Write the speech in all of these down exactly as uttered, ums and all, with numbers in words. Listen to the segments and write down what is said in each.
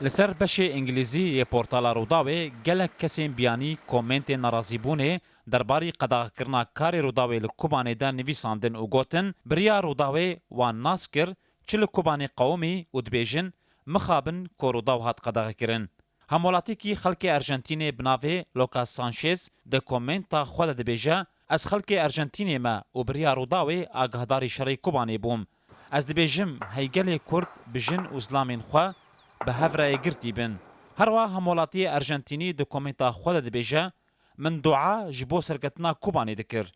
Li ser beşê îngilîzî yê portala Rûdawê gelek kesên biyanî komentên nerazîbûnê derbarî qedexekirina karê Rûdawê li Kobanê de nivîsandin û gotin, biriya Rûdawê wan nas kir, çi li Kobanê qewimî û dibêjin, mixabin ku Rûdaw hat qedexekirin. Hemwelatîkî xelkê Arjantînê bi navê Lucas Sanchez di komenta xwe de dibêje, ez xelkê Arjantînê me û biriya Rûdawê agahdarî şerê Kobanê bûm. Ez dibêjim, hey gelê Kurd bi jin û zilamên xwe bi hev re yekgirtî bin. Herwiha hemwelatiyê Arjantînî di komenta xwe de dibêje, min dua ji bo serketina Kobanê dikir.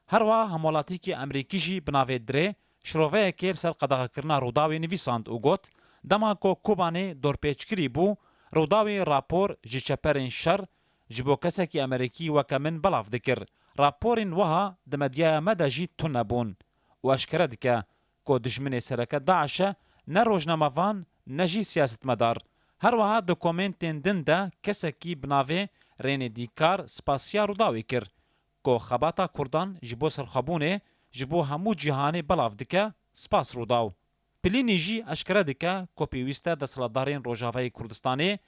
Herwiha hemwelatîkî Amerîkî jî bi navê Dre şiroveyekê li ser qedexekirina Rûdawê nivîsand û got, dema ku Kobanê dorpêçkirî bû, Rûdawê rapor ji çeperên şer ji bo kesekî Amerîkî weke min belav dikir. Raporên wiha di medyaya me de jî tune bûn û eşkere dike ku dijminê sereke DAIŞ e, ne rojnamevan, ne jî siyasetmedar. Herwiha di komentên din de kesekî bi navê Rênê Dîkar spasiya Rûdawê kir, ku xebata Kurdan ji bo serxwebûnê ji bo hemû cîhanê belav dike, spas Rûdaw. Pilînî jî eşkere dike ku pêwîst e desthilatdarên Rojavayê Kurdistanê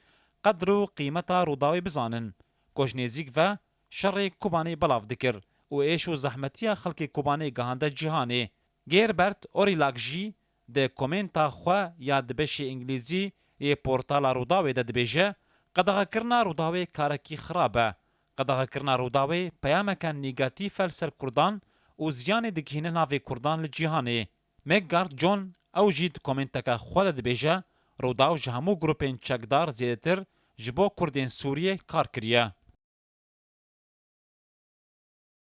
qedr û qîmeta Rûdawê bizanin, ku ji nêzîk ve şerê Kobanê belav dikir û êş û zehmetiya xelkê Kobanê gihande cîhanê. Gerbert Aurillac jî di komenta xwe ya di beşê îngilîzî yê portala Rûdawê de dibêje, qedexekirina Rûdawê karekî xirab e. Qedexekirina Rûdawê peyameke negatîf e li ser Kurdan û ziyanê digihîne navê Kurdan li cîhanê. Megard John ew jî di komenteke xwe de dibêje, Rûdaw ji hemû grûpên çekdar zêdetir ji bo Kurdên Sûriyê kar kiriye.